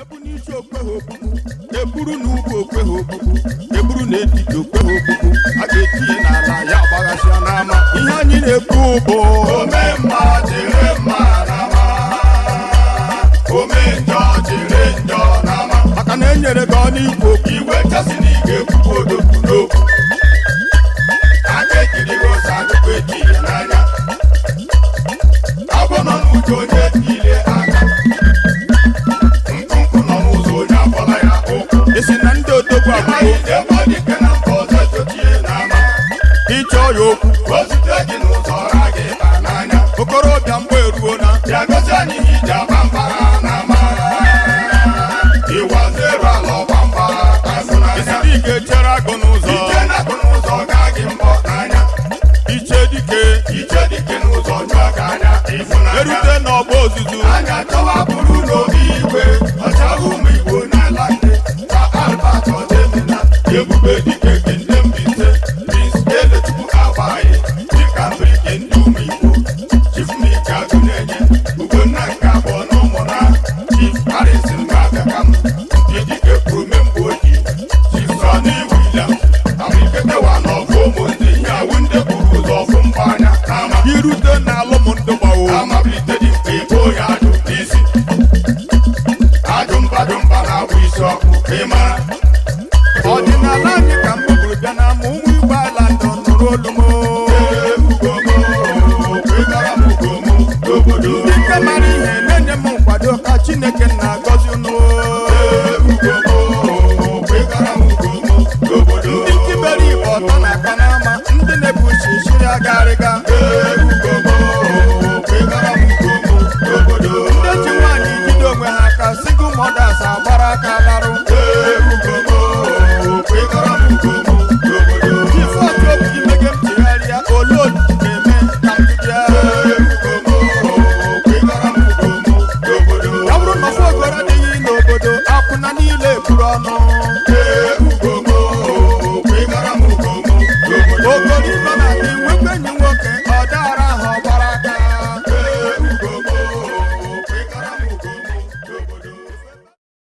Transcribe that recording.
Ebu n'isi okwe ha okpukpu, eburu n'ugwu okwe ha okpukpu, eburu n'etiti okwe ha okpukpu, a ga-etinye n'ala ya agbaghasịa n'ama. Ihe anyị na-ekwu bụ Ome mma jiri mma n'ama, ome njọ jiri njọ n'ama. Maka na enyere gị ọnụ ikwu okwu. Iwe chasị na ị ga-ekwukwu odogwu n'okwu. Aka ejirighị ụzọ agụkọ eji ya n'anya. Agwọ nọ n'uche onye tile aka. Nkụnkụ nọ n'ụzọ onye agbala ya ụkwụ. Esi na ndị odogwu Anyị agbụgbọ jekwa dike na mba ọzọ chochie n'ama. Ịchọ ya okwu. O zute gị n'ụzọ ọra gị ịba n'anya. Okorobịa, mgbe eruo na Bịa gosi anyị ihe iji aba mba n'ama. Ịwazeru ala ọgba mgba ka esi ịfụnanya. na ị ga-echere agụ n'ụzọ. Ije na-akụ n'ụzọ gaa gị mbọ n'anya. Iche dike. Ije dike n'ụzọ nyụọ gị anya ịfụnanya. Erute n'ọgba ozuzu. Anya chọwa bụrụ n'obi igwe ọchagha ụmụ Igbo n'ala ndị ka Albert Odemena, ebube dike nke ndị Mbaise, Prince Elechukwu Agbaghị dịka mbrike ndị ụmụ Igbo, Chief Mike Agụnenye, Ugonna nke abụọ na ụmụna, Chief Harrison Mabiakam, ndị dike kwuru memgbe ojii, Chief Sonny Williams Amiketewa na ọgụ ụmụnne ihe awụ ndị buru ụzọ ọfụ mgba anya n'ama. Irute n'alụ m ndụ gbawo. Amabilite dị mkpa ịbụ onye ajụ n'isi ajụ mba jụ mba na-abụ isi ọkụ ka ị mara. Ọdịnala anyị ka m bụrụ bịa na ama ụmụ Igbo ala ndụ nụrụ olu m. Ee, ugomo kwegara m ugomo n'obodo. Ndị nke mara ihe na-enye m nkwado ka Chineke na-agọzi unu. Ee, ugomo kwegara m ugomo n'obodo. Ndị tibere igbe ọtọ na aka n'ama, ndị na-ebu shishiri agarịga. Ee.